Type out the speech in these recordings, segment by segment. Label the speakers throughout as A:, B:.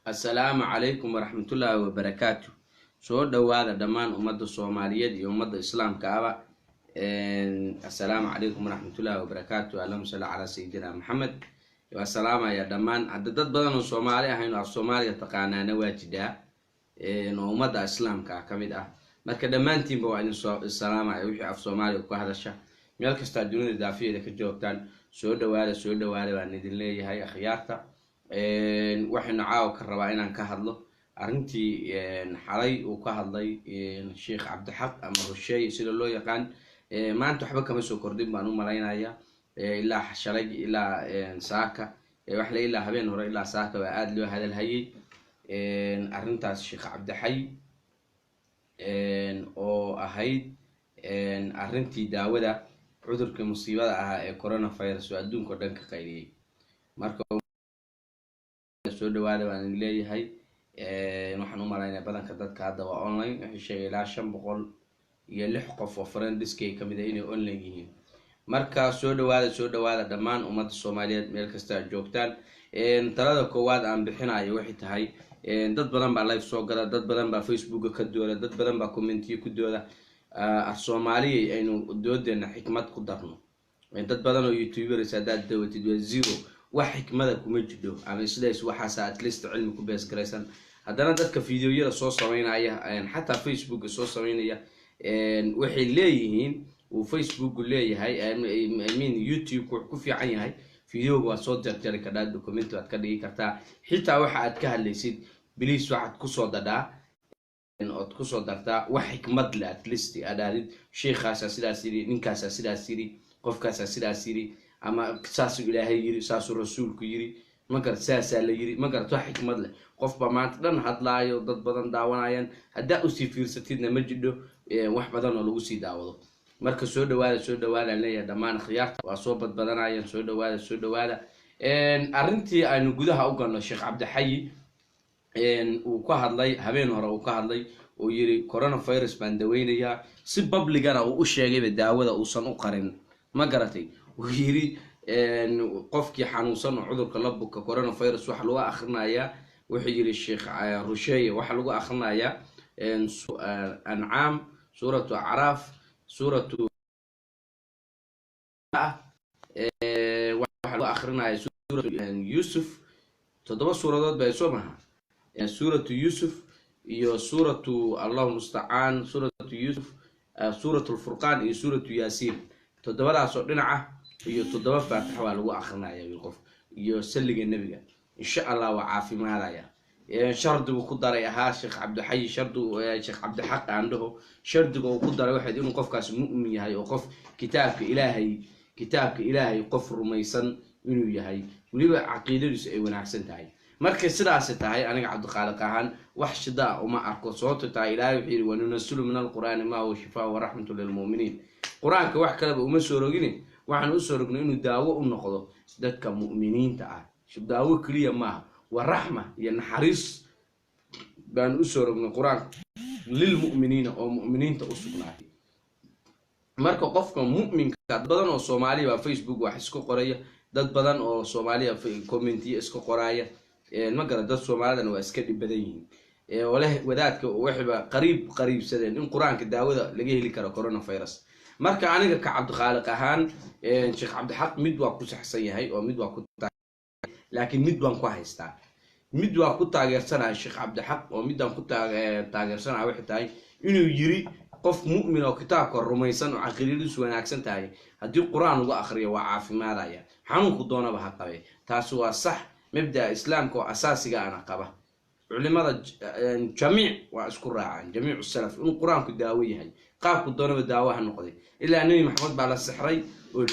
A: Assalaamu calaykum waraxmatullaahi wabarakaatu. Soo dhowaada dhammaan ummadda Soomaaliyeed iyo ummadda islaamka aba. Assalaamu calaykum waraxmatullaahi wabarakaatu. Allahuma salli calaa sayidina Maxamed. Waa salaamaya dhammaan. Hadda dad badan oo Soomaali ahayn oo af Soomaaliga taqaanaana waa jidhaa oo ummadda islaamka ah ka mid ah. Marka dhammaantiinba waa idin soo salaamaya wixii af Soomaaliga ku hadasha, meel kastaa dunida daafiyeeda ka joogtaan. Soo dhawaada, soo dhawaada baan idin leeyahay, akhyaarta. Waxaynu caawa ka rabaa inaan ka hadlo arrintii xalay uu ka hadlay Sheikh Cabdixaq ama Rusheey sida loo yaqaan. Maanta waxba kama soo kordhin baan u malaynaya. Ilaa shalay ilaa saaka, waxle ilaa habeen hore ilaa saaka baa aada loo hadalhayay arrintaas Sheekh Cabdixay oo ahayd arrintii daawada cudurkii musiibada ahaa ee coronavirus oo adduunka o dhan ka qayliyey. Marka soo dhawaada baan idin leeyahay. Waxaan u malaynaya badanka dadka hadda waa online. Waxay sheegay ilaa 506 qof oo friendiskay kamid a inay online yihiin. Marka soo dhawaada, soo dhawaada dhammaan ummadda Soomaaliyeed meel kasta aad joogtaan. Talada koowaad aan bixinayo waxay tahay, dad badan baa live soo gala, dad badan baa Facebooka ka dooda, dad badan baa commentiyo ku dooda. Af Soomaaliyay aynu doodeena xikmad ku darno. Dad badan oo youtubers haddaad dawatid waa zero, wax xikmada kuma jidho ama sidays waxaasa at least cilmi ku bees garaysan. Haddana dadka videoyada soo sameynaya, xataa Facebooka soo sameynaya, waxay leeyihiin uu Facebooku leeyahay, I mean YouTube wuxuu ku fiican yahay videoga waad soo jarjari kartaa, document waad ka dhigi kartaa. Xitaa waxa aad ka hadlaysid please waxaad kusoo dadhaa ood kusoo dartaa wax xikmad leh. At least aad aadid sheikaasaa sidaas yidhi, ninkaasaa sidaas yidhi, qofkaasaa sidaas yidhi, ama saasuu Ilaahay yiri, saasuu rasuulku yiri, ma garat, saasaa la yiri, ma garat, wax xikmad leh. Qofba maanta dhan hadlaayo, dad badan daawanayaan, haddaa usii fiirsatidna ma jidho wax badan oo lagu sii daawado. Marka soo dhawaada, soo dhawaadaan leeyahay dhammaan akhyaarta, waa soo badbadanayaan. Soo dhawaada, soo dhawaada. Arrintii aynu gudaha u galno, Sheekh Cabdixayi uu ka hadlay habeen hore, uu ka hadlay uu yiri coronavirus baan daweynayaa, si publicgana uu u sheegayba, daawada uusan u qarin, ma garatay? Uu yiri qofkii xanuunsan oo cudurka la buka coronavirus waxa lagu akrinayaa, wuxuu yiri Sheekh Rusheeye, waxaa lagu akrinayaa Ancaam, Suuratu Acraaf, suuratu waxaa lagu akrinaya Suuratu Yuusuf. Toddoba suuradood ba soo maha? Suuratu Yuusuf iyo suuratu, Allahu mustacaan, Suuratu Yuusuf, Suuratu Lfurqaan iyo Suuratu Yaasiin, toddobadaas oo dhinaca iyo toddoba Faatixa waa lagu akrinaya qof iyo salliga Nebiga, insha Allah waa caafimaadaya. Shardigu ku daray ahaa Sheekh Cabdixayi, shardigu Sheekh Cabdixaq aan dhaho, shardiga uu ku daray waxayd inuu qofkaasi mu'min yahay oo qof kitaabka Ilaahay, kitaabka Ilaahay qof rumaysan inuu yahay, weliba caqiidadiisu ay wanaagsan tahay. Markay sidaasi tahay, aniga Cabdiqaaliq ahaan wax shidaa uma arko. Sababto tahay, Ilaahay wuxuu yidhi: "Wanunasilu min alqur'aani maa huwa shifaa waraxmatu lilmu'miniin." Qur-aanka wax kaleba uma soo rogine, waxaan usoo rognay inuu daawo u noqdo dadka mu'miniinta ah. Daawo keliya maaha, waa raxma iyo naxariis baan usoo rognay qur-aanka lilmu'miniina oo mu'miniinta u sugnaatay. Marka qofka mu'minka, dad badan oo Soomaaliya baa Facebook wax isku qoraya, dad badan oo Soomaaliya commentiya iska qoraaya, ma garan. Dad Soomaalidana waa iska dhib badan yihiin oleh wadaadka waxayba qariib qariibsadeen in qur-aanka daawada laga heli karo coronavirus. Marka aniga ka Cabdiqaaliq ahaan, Sheekh Cabdixaq mid waa ku saxsan yahay oo mid waa ku, laakiin mid baan ku haystaa, mid waa ku taageersanaya Sheekh Cabdixaq, oo midaan ku taageersanaya waxay tahay inuu yiri qof mu'min oo kitaabka rumaysan oo caqiidadiisu wanaagsan tahay haddii qur-aan lagu akriyo waa caafimaadaya, xanuunku doonaba ha qabe. Taasi waa sax, mabda'a islaamka oo asaasiga ana qaba. Culimada jamiic waa isku raacaan, jamiicu salaf, inuu qur-aanku daawo yahay, qaabku doonaba daawo ha noqday. Ilaa Nebi Maxamed baa la sixray oo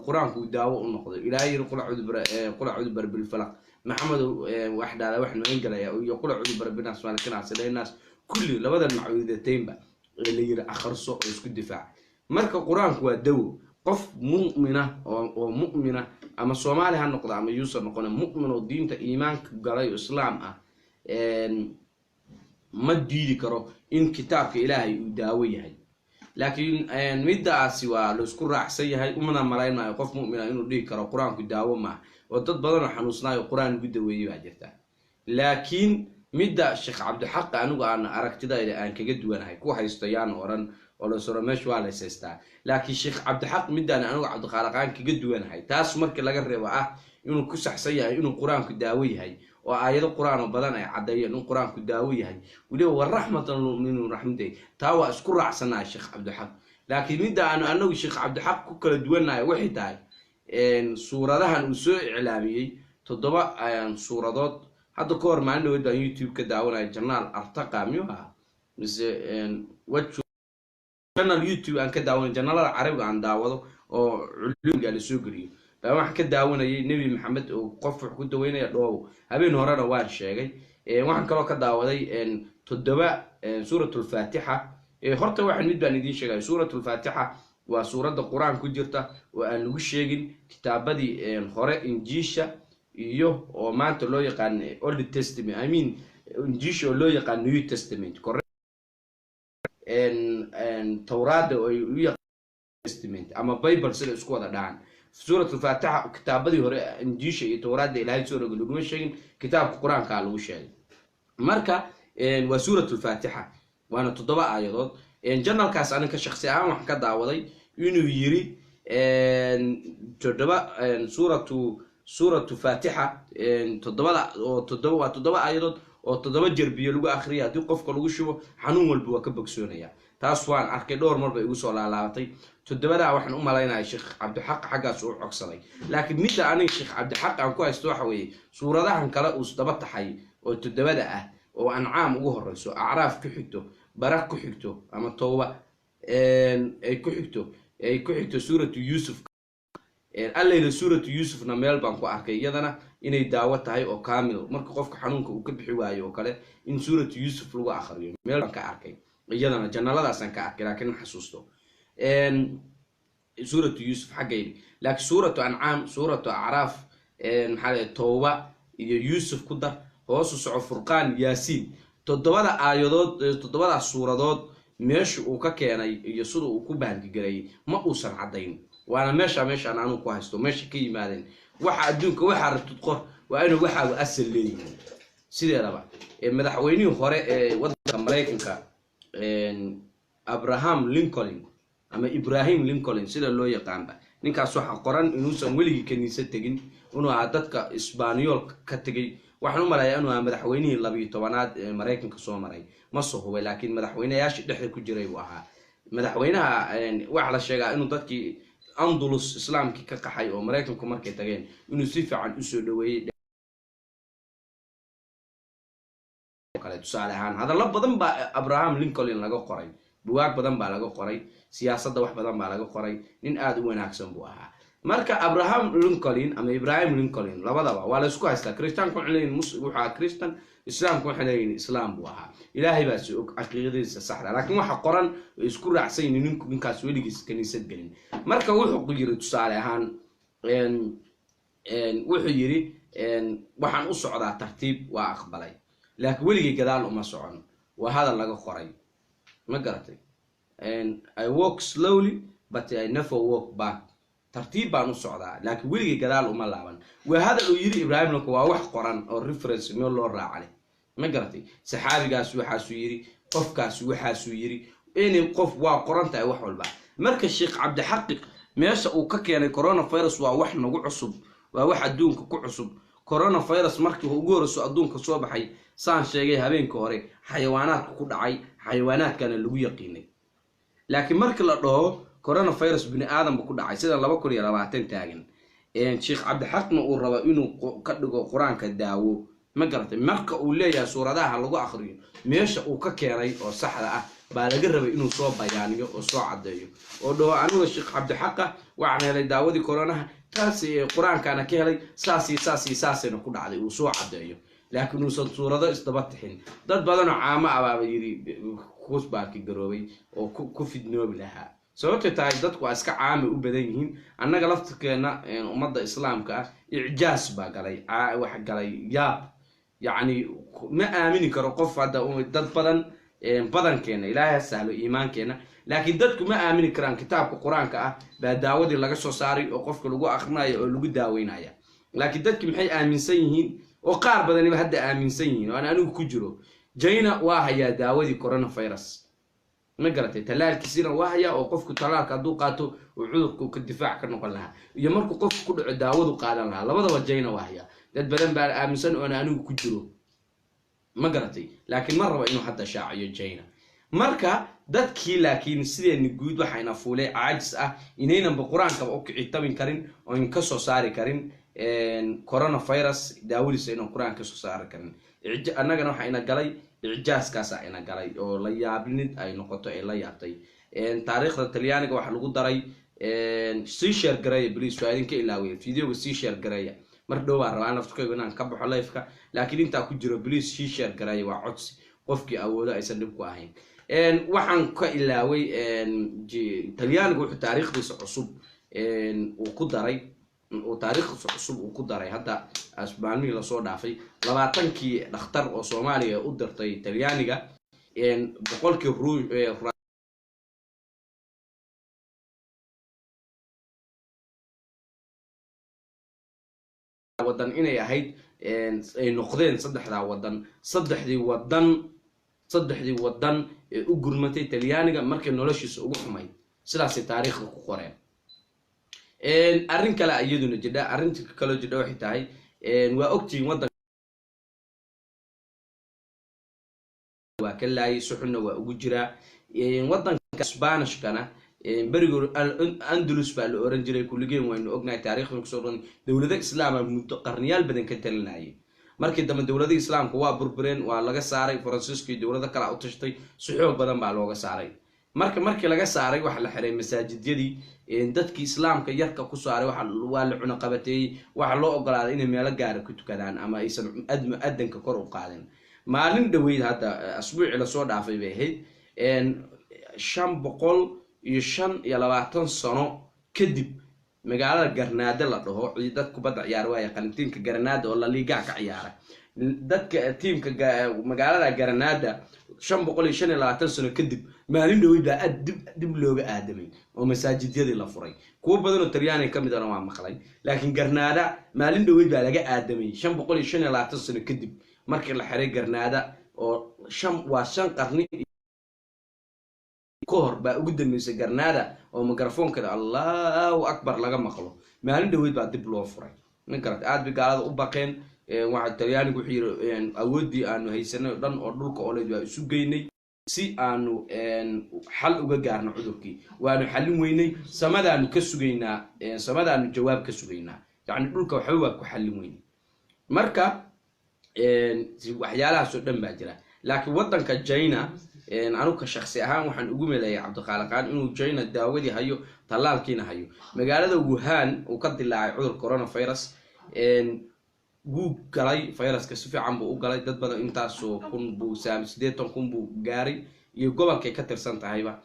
A: qur-aanku daawo u noqday. Ilaahay yiri: "Qul acuudu birabbil falaq," Maxamedow wax dhaala wax magan galaya, iyo "Qul acuudu birabbinaas maalikinaas ilahinaas," kulli labadan maccuudataynba ee la yiri akhriso oo isku difaac. Marka qur-aanku waa dawo. Qof mu'mina oo mu'mina, ama Soomaali ha noqdo ama yuusan noqona, mu'min oo diinta iimaanka galay oo islaam ah, ma diidi karo in kitaabka Ilaahay uu daawo yahay. Laakiin middaasi waa laisku raacsan yahay, umana malayn maayo qof mu'mina inuu dhihi karo qur-aanku daawo maaha, oo dad badan oo xanuusnaayo qur-aan lagu daweeyey baa jirta. Laakiin midda Sheekh Cabdixaq anigu aan aragtidayda aan kaga duwanahay ku haysto yaan oran oo la soro meesha waa la haystaa, laakiin Sheekh Cabdixaq midaan anigu Cabdikhaalaqaan kaga duwanahay, taas markii laga reebo ah inuu ku saxsan yahay inuu Qur-aanku daawo yahay, oo aayado Qur-aan oo badan ay caddeeyeen in Qur-aanku daawo yahay, weliba wa raxmatan lilmu'miniin raxmaday, taa waa isku raacsanahay Sheekh Cabdixaq. Laakiin midda aanu anagu Sheekh Cabdixaq ku kala duwannahay waxay tahay suuradahan uu soo iclaamiyey, 7 suuradood. Hadda ka hor maalin dhaweyd baan YouTube ka daawanaya janaal Artaqa miyuu ahaa mise waju channel YouTube aan ka daawanay, janalada Carabiga aan daawado oo culumiga la soo geliyo baa waxaan ka daawanayay Nebi Maxamed oo qof wax ku daweynaya dhoobo. Habeen horena waan sheegay. Waxaan kaloo ka daawaday 7 Suuratulfaatixa. Horta waxaan mid baan idiin sheegay: Suuratulfaatixa waa suuradda Qur-aan ku jirta oo aan lagu sheegin kitaabadii hore, Injiisha iyo oo maanta loo yaqaan Old Testament, I mean Injiisha oo loo yaqaan New Testament, Towraadda oo ay u yaqaan Testament ama Bible, sida isku wada dhacan. Suuratulfaatixa kitaabadii hore, Injiisha iyo Towraadda Ilaahay soo roga, laguma sheegin. Kitaabka Qur-aankaa lagu sheegay. Marka waa Suuratulfaatixa, waana 7 aayadood. Janalkaas aninka shaksi ahaan waxaan ka daawaday inuu yiri 7 suuratu Faatixa toddobada oo 7 waa 7 aayadood oo 7 jeer biyo lagu akhriyay, haddii qofka lagu shubo xanuun walba waa ka bogsoonaya. Taas waan arkay, dhowr mar bay igu soo laalaabatay. Toddobadaa waxaan u malaynayaa Sheekh Cabdixaq xaggaas uu cogsaday. Laakiin midda aniga Sheekh Cabdixaq aan ku haysto waxa weeye suuradahan kale uu isdaba taxay oo 7da ah, oo Ancaam ugu horeyso, Acraaf ku xigto, Bara ku xigto ama Towba ay ku xigto, ay ku xigto Suuratu Yuusuf. Allayla Suuratu Yuusufna meel baan ku arkay iyadana inay daawo tahay oo kaamil, marka qofka xanuunka uu ka bixi waayo oo kale in Suuratu Yuusuf lagu akhriyo. Meel baan ka arkay iyadana, janaladaasaan ka arkay, laakiin ma xasuusto Suuratu Yuusuf xaggaydi. Laakiin Suuratu Ancaam, Suuratu Acraaf, maxaa la, Towba iyo Yuusuf ku dar, hoosu soco, Furqaan, Yaasiin, 7da aayadood, 7daas suuradood meesha uu ka keenay iyo sida uu ku baangigareeyey ma uusan caddayn. Waana meesha meeshaan anugu ku haysto meesha ka yimaadeen. Waxa adduunka waxaa rabtid qor, waa inuu waxaagu asal leeyihiin. Sideedaba madaxweynihii hore ee waddanka Maraykanka, Abraham Lincoln ama Ibrahim Lincoln sida loo yaqaanba, ninkaas waxaa qoran inuusan weligii kaniisad tegin, inuu ahaa dadka Isbaaniyoolka ka tegey. Waxaan u malayaa inuu ahaa madaxweynihii 12aad ee Maraykanka soo maray, ma soo hubay, laakiin madaxweyneyaashii dhexda ku jiray buu ahaa. Madaxweynaha waxaa la sheegaa inuu dadkii Andalus Islaamkii ka qaxay oo Maraykanku markay tageen inuu si fiican usoo dhaweeyey kale. Tusaale ahaan, hadallo badan baa Abraham Lincoln laga qoray, buwaag badan baa laga qoray, siyaasadda wax badan baa laga qoray. Nin aada u wanaagsan buu ahaa. Marka Abraham Lincoln ama Ibrahim Lincoln labadaba waa la isku haystaa. Kristaanku waxay leeyihin wuxuu ahaa Christian, Islaamku waxay leeyihin Islaam buu ahaa. Ilaahay baa si og caqiidadiisa saxda, laakiin waxa qoran oo isku raacsan yihiin ninku ninkaas weligiis kaniisad gelin. Marka wuxuu yiri tusaale ahaan, wuxuu yiri: "Waxaan u socdaa tartiib, waa aqbalay, laakiin weligay gadaal uma socon." Waa hadal laga qoray, ma garatay? "I walk slowly but I never walk back." Tartiib baan u socdaa laakiin weligay gadaal uma laaban. Waa hadal uu yiri Ibrahim Lincoln, waa wax qoran oo reference meel loo raaca leh, ma garatay? Saxaabigaas waxaasuu yiri, qofkaas waxaasuu yiri, in qof waa qoran tahay wax walba. Marka Sheekh Cabdixaqiq meesha uu ka keenay coronavirus waa wax nagu cusub, waa wax adduunka ku cusub. Coronavirus markii ugu horeyso adduunka soo baxay, saan sheegay habeenka hore, xayawaanaadka ku dhacay, xayawaanaadkana lagu yaqiinay. Laakiin markii la dhaho coronavirus bini aadamba ku dhacay sida 2020 taagan, Sheekh Cabdixaqna uu rabo inuu ka dhigo Qur-aanka daawo, ma garatay? Marka uu leeyahay suuradaha lagu akriyo, meesha uu ka keenay oo saxda ah baa laga rabay inuu soo bayaaniyo oo soo caddeeyo oo dhaho: "Aniga Sheekh Cabdixaqa waxaan helay daawadii coronaha, taas Qur-aankaana ka helay, saas iyo saas iyo saasayna ku dhacday," uu soo caddeeyo, laakiin uusan suurado isdaba tixin. Dad badanoo caamo ah baaba yidhi kusbaaki garoobay oo ku fidnoobi lahaa. Sababtay tahay dadku waa iska caamay u badan yihiin. Annaga laftirkeena ummadda Islaamka ah icjaas baa galay, wax galay yaab. Yacni ma aamini karo qof hadda. Dad badan, badankeena Ilaahay ha sahlo iimaankeena, laakiin dadku ma aamini karaan kitaabka Qur-aanka ah baa daawadii laga soo saaray oo qofka lagu akhrinayo oo lagu daaweynaya. Laakiin dadki maxay aaminsan yihiin? oo qaar badaniba hadda aaminsan yihiin oo aan anigu ku jiro. China waa hayaa daawadii coronavirus, ma garatay? Tallaalkiisina waa hayaa, oo qofku tallaalka hadduu qaato uu cudurku ka difaac ka noqon lahaa, iyo markuu qofku ku dhaco daawadu qaadan lahaa, labadaba China waa hayaa. Dad badan baa aaminsan oona anigu ku jiro, ma garatay? Laakiin ma rabo inuu hadda shaaciyo China. Marka dadkii laakiin sideeni guud waxayna fuulay caajis ah inaynanba qur-aankaba u kicitabin karin oo in kasoo saari karin coronavirus daawadiisa, inaan qur-aan kasoo saari karin. Annagana waxaa ina galay icjaaskaasa ina galay oo la yaabnid ay noqoto ay la yaabtay. Taariikhda Talyaaniga waxaa lagu daray, sii share gareeya please, waa idinka ilaawaya videoga, sii share gareeya. Mar dhow baan rabaa naftkaygu inaan ka baxo liveka, laakiin intaa ku jiro please sii share gareeya, waa codsi, qofkii awoodo aysan dhib ku ahayn. Waxaan ka ilaaway, Talyaanigu wuxuu taariikhdiisa cusub uu ku daray, uu taariikhdiisa cusub uu ku daray hadda maalmihii lasoo dhaafay, 20kii dhakhtar oo Soomaaliya u dirtay Talyaaniga, 100kii wadan inay ahayd, ay noqdeen saddexdaa wadan, saddexdii wadan ee u gurmatay Talyaaniga markay noloshiisa ugu xumayd. Sidaasay taariikhda ku qoreen. Arrin kale iyaduna jidha, arrinta kaloo jidha waxay tahay, waa ogtihiin waddan waa ka laayay, si xunna waa ugu jiraa. Waddanka Sbanishkana berigoor Andalus baa la oran jiray, kulligeen waynu ognahay taariikhdan kusoo dhan. Dowlado islaama muddo qarniyaal badan ka talinayay. Markii dambe dowladda islaamka waa burbureen, waa laga saaray, Faransiiska iyo dowlado kale u tashtay, si xoog badan baa looga saaray. Marka markii laga saaray waxaa la xiray masaajidyadii, dadkii islaamka yarka ku saaray waa la cunaqabateeyey, waxaa loo ogolaaday inay meelo gaara ku tukadaan ama aysan adanka kor u qaadin. Maalin dhoweyd hadda, asbuucii lasoo dhaafay bay ahayd, 525 sano kadib, magaalada Garnaado la dhaho, dad kubadda ciyaara waa yaqaan, tiimka Garnaada oo Laliigaha ka ciyaara, dadka tiimka magaalada Garnaada, 525 sano kadib maalin dhoweyd baa aad dib looga aadamay oo masaajidyadii la furay. Kuwo badan oo Talyaaniga ka mid ahna waa maqlay, laakiin Garnaada maalin dhoweyd baa laga aadamay 525 sano kadib markii la xiray Garnaada, oo shan waa 5 qarni ka hor baa ugu dambeysay Garnaada oo mikrafoonkeeda Allahu Akbar laga maqlo. Maalin dhoweyd baa dib loo furay, ma garatay? Aad bay gaalada u baqeen. Waxa Talyaanigu wuxuu yidhi, awooddii aanu haysanay oo dhan oo dhulka oleyd waa isu geynay si aanu xal uga gaarno cudurkii, waanu xallin weynay, samadaanu ka sugaynaa, samadaanu jawaab ka sugaynaa, yacni dhulka waxba waa ku xallin weynay. Marka waxyaalahaas oo dhan baa jira, laakiin waddanka China anuka shaksi ahaan waxaan ugu meleeyay Cabdiqaaliqaan inuu China daawadii hayo, tallaalkiina hayo. Magaalada Wuhan uu ka dilaacay cudur coronavirus, wuu galay viruska, si fiican buu u galay, dad badan intaasoo kun buu saam, 80,000 buu gaaray iyo gobolkay ka tirsan tahayba,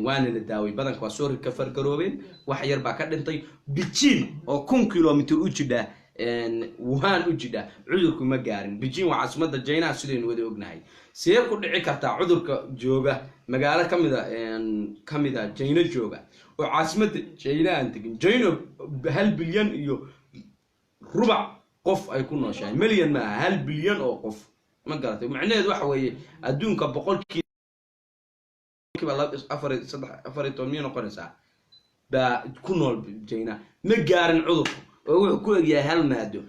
A: waana la daaway, badanka waa soo kafargaroobeen, wax yar baa ka dhintay. Beijing oo 1000 kilomitr u jidha Wuhan u jidha cudurku ma gaarin. Beijing waa caasimadda Chinaha sidaynu wada ognahay. See ku dhici kartaa cudurka jooga magaalo kamida China jooga oo caasimadda China aan tegin? China 1.25 bilyan qof ay ku nooshahay, milyan maaha, 1 bilyan oo qof, ma garatay? Macnaheedu waxa weeye adduunka boqolkiiba afar, saddex, 14 miyay noqonaysaa baa ku nool China, ma gaarin cudurku oo wuxuu ku egyahay hal maado.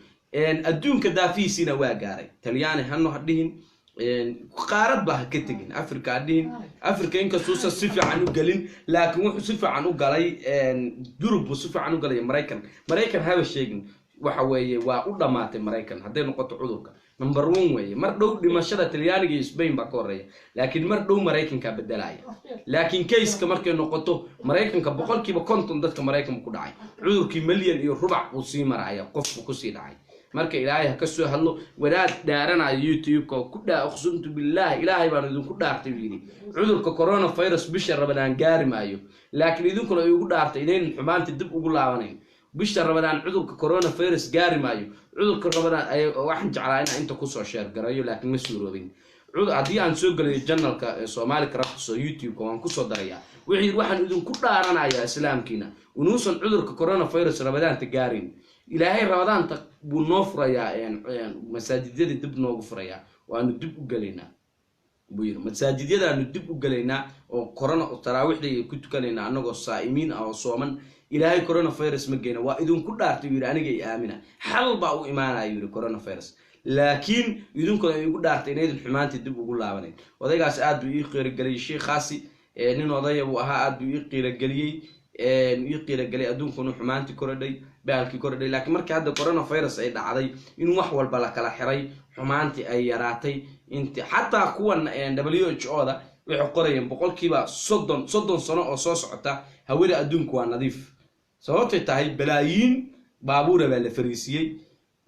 A: Adduunka daafihiisiina waa gaaray. Talyaani hano ha dhihin, qaarad ba ha ka tegin, Africa ha dhihin. Africa inkastuusan si fiican u gelin, laakiin wuxuu si fiican u galay Yurub buu si fiican u galay. Maraykan haba sheegin, waxa weeye waa u dhammaatay Maraykan hadday noqoto cudurka, number one weeye. Mar dhow dhimashada Talyaaniga iyo Spain baa ka horeeya, laakiin mar dhow Maraykankaa bedelaya. Laakiin caseka markay noqoto Maraykanka, 50% dadka Maraykanka ku dhacay cudurkii, 1.25 milyan buu sii maraya qofku kusii dhacay. Marka Ilaahay ha ka soo hadlo. Wadaad dhaaranayo YouTube-ka oo ku dhaa, "Uqsumtu billaah, Ilaahay baan idinku dhaartay," buu yidhi, "cudurka coronavirus bisha Rabadaan gaari maayo, laakiin idinkuna igu dhaartay inaynan xumaanta dib ugu laabanayn. Bisha Rabadaan cudurka coronavirus gaari maayo." Cudurka Rabadaan waxaan jeclaa inaan inta kusoo share garayo, laakiin ma suuroobin. Haddii aan soo gelayo channelka Somali Crafts oo YouTube-ka waan kusoo darayaa. Wuxuu yidhi, "Waxaan idinku dhaaranayaa islaamkiina inuusan cudurka coronavirus Rabadaanta gaarin." Ilaahay Ramadaanta buu noo furayaa, masaajidyadii dib noogu furayaa, waanu dib u gelaynaa buu yiri. Masaajidyadaanu dib u gelaynaa oo corona taraawiixda ay ku tukanaynaa annagoo saa'imiin ah oo sooman. Ilaahay coronavirus ma geyna, waa idinku dhaartay yiri, aniga i aamina, xal baa u imaanaya yiri coronavirus, laakiin idinkuna igu dhaartay inaydin xumaantii dib ugu laabanayn. Odaygaas aad buu ii qiirageliyey, sheikhaasi nin odaya buu ahaa, aad buu ii qiirageliyey, ii qiirageliyay adduunkuna xumaantii korodhay, bahalkii korodhay. Laakiin markii hadda coronavirus ay dhacday, in wax walba la kala xiray, xumaantii ay yaraatay, inti xataa kuwan WHO da waxay qorayeen 30%, 30 sano oo soo socota hawada adduunku waa nadiif. Sababtay tahay balaayiin baabuura baa la fariisiyey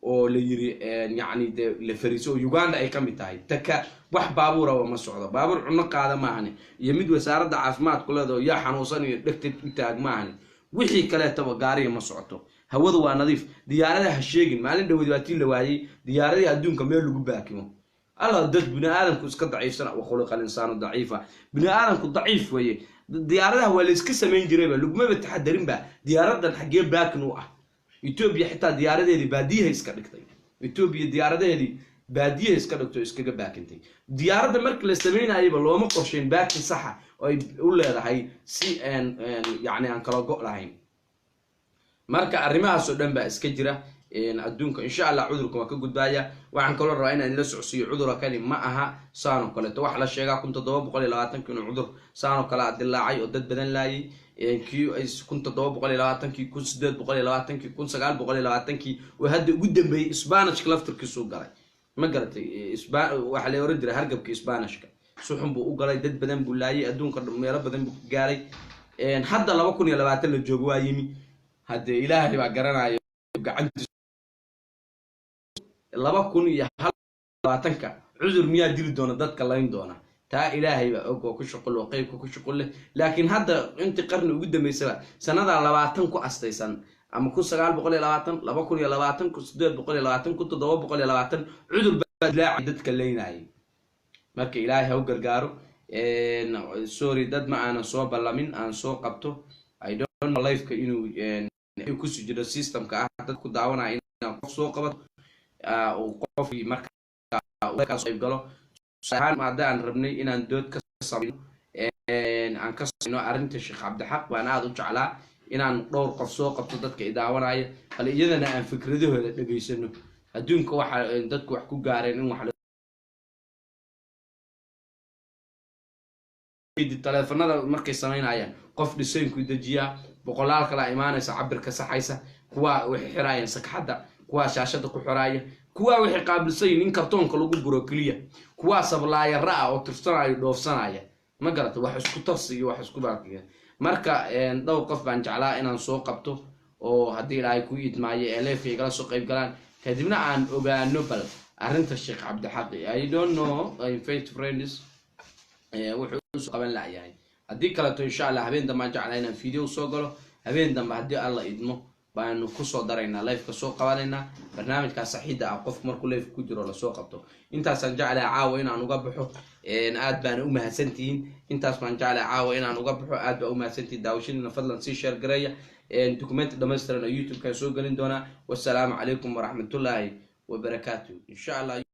A: oo la yiri, yacni dee la fariisiyey oo Uganda ay ka mid tahay. Taka wax baabuuraba ma socdo, baabuur cunno qaada maahane, iyo mid wasaaradda caafimaadku leedaho yaa xanuunsan iyo dhegta u taag maahane, wixii kaleetaba gaariga ma socoto, hawadu waa nadiif. Diyaaradaha ha sheegin, maalin dhaweyd waa tii la waayey diyaaradihii adduunka meel lagu baakimo. Alla, dad bini aadamku iska daciifsana, wa khuliqa alinsaanu daciifa, bini aadamku daciif weeye. Diyaaradaha waa la iska samayn jirayba, lagumaba taxadarinba diyaaradan xaggee baakin u ah. Etoobiya xitaa diyaaradeedii baadiyaha iska dhigtay, Etoobiya diyaaradaheedii baadiyaha iska dhigtay oo iskaga baakintay. Diyaaradda markii la samaynayaba looma qorsheyn baakin saxa oo ay u leedahay si yacni aan kala go' lahayn. Marka arrimahaas oo dhan baa iska jira adduunka. Insha Allah cudurka waa ka gudbaaya. Waxaan kaloo rabaa inaan la socodsiiyo, cudura kani ma aha saanoo kaleeto. Waxaa la sheegaa 1720-kii inuu cudur saanoo kale a dilaacay oo dad badan laayay, kii 1720-kii, 1820-kii, 1920-kii oo hadda ugu dambeeyey Sbanishka laftirkiisuu galay. Ma garatay? Waxaa la oran jiray hargabka Sbanishka, si xun buu u galay, dad badan buu laayay, adduunka meelo badan buu ka gaaray. Hadda 2020 la joogo, waa yimi. Haddee Ilaahay baa garanaya gacantiis. 2021-ka cudur miyaa dili doona dadka layn doona? Taa Ilaahay baa og oo ku shuqul oo qeybka ku shuqul leh. Laakiin hadda intii qarni ugu dambeysaba sanadaa 20 ku astaysan, ama 1920, 2020, 1820, 1720, cudur baa dilaacay dadka laynayay. Marka Ilaahay ha u gargaaro. Sorry, dad ma aanan soo ballamin aan soo qabto. I don't know live-ka inuu kusii jiro systemka ah dad ku daawanaya inaan qof soo qabato, uu qofkii marka qayb galo. Ahaan haddaan rabnay inaan dood ka samayno, aan ka samayno arrinta Sheekh Cabdixaq, baan aada u jeclaa inaan dhowr qof soo qabto dadka i daawanaya, bal iyadana aan fikradahooda dhegaysano. Adduunka waxa dadku wax ku gaareen in wax taleefanada markay samaynayaan, qof dhisaynku dejiyaa, boqolaal kalaa imaanaysa, cabirka saxaysa, kuwaa waxay xiraayaan sakxadda, kuwaa shaashada ku xiraaya, kuwaa waxay qaabilsan yihin in kartoonka lagu guro keliya, kuwaa sablaayara ah oo tirsanaya, dhoofsanaya. Ma garata? Wax isku tarsi iyo wax isku baakiga. Marka dhowr qof baan jeclaa inaan soo qabto oo haddii Ilaahay ku idmaayo ee live-ka igala soo qayb galaan, kadibna aan ogaano bal arrinta Sheekh Cabdixaqi. I don't know, invite friends, wuxuu usoo qaban layahay. Haddii kaleeto, insha Allah habeen dambe aan jeclaa inaan video soo galo. Habeen dambe haddii Alla idmo baanu kusoo daraynaa, live-ka soo qabanaynaa, barnaamijkaa saxiidda ah qofku markuu live ku jiro lasoo qabto. Intaasaan jeclahay caawa inaan uga baxo. Aad baana u mahadsantihiin. Intaas baan jeclahay caawa inaan uga baxo. Aad baa u mahadsantihiin daawashadiina. Fadlan sii share gareeya. Documenti dhamaystiran oo YouTube-kaan soo gelin doonaa. Wassalaamu calaykum waraxmatullaahi wabarakaatu, insha Allah.